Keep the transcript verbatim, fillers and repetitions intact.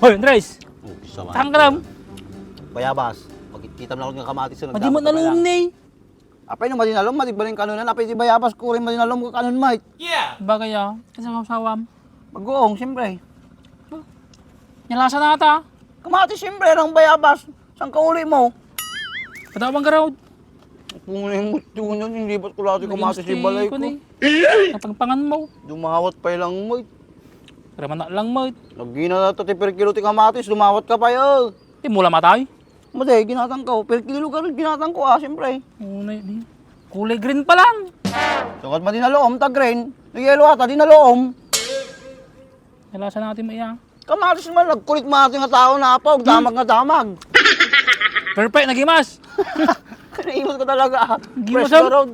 Hoy, Andres! Oh, isa man. Saan ka lang? Bayabas. Pagkita mo lang nga kamatis na. Madi mo nalum ni. Apay no madi nalum, madi balen kanunan. Apay di bayabas, kurin madi nalum ko kanun, mate. Bagay ah, kasi sawsawam. Bagoong, siyempre. Nyalasa na ata. Kamatis, siyempre, ng bayabas. Saan ka uli mo? Patawa bang garaw? Kung na yung mutyo na, hindi ba't kulati kamatis sa balay ko? Napagpangan mo. Dumawat pa lang mo. Ramana lang mo. Nagina na to, ti per kilo ti kamatis, dumawat ka pa yun. Ti mula matay? Madi, ginatang ko. Per kilo ka rin, ginatang ko ah, siyempre. Una yun eh. Kulay green pa lang. Sakat madi na loom, ta green. Nag-yellow ata, di na loom. Nalasa natin mo iya. Kamatis man, nagkulit mo ating nga tao na apaw, damag nga damag. Perfect, nagimas. Naimas ka talaga ah. Gimas Fresh ang ka ron.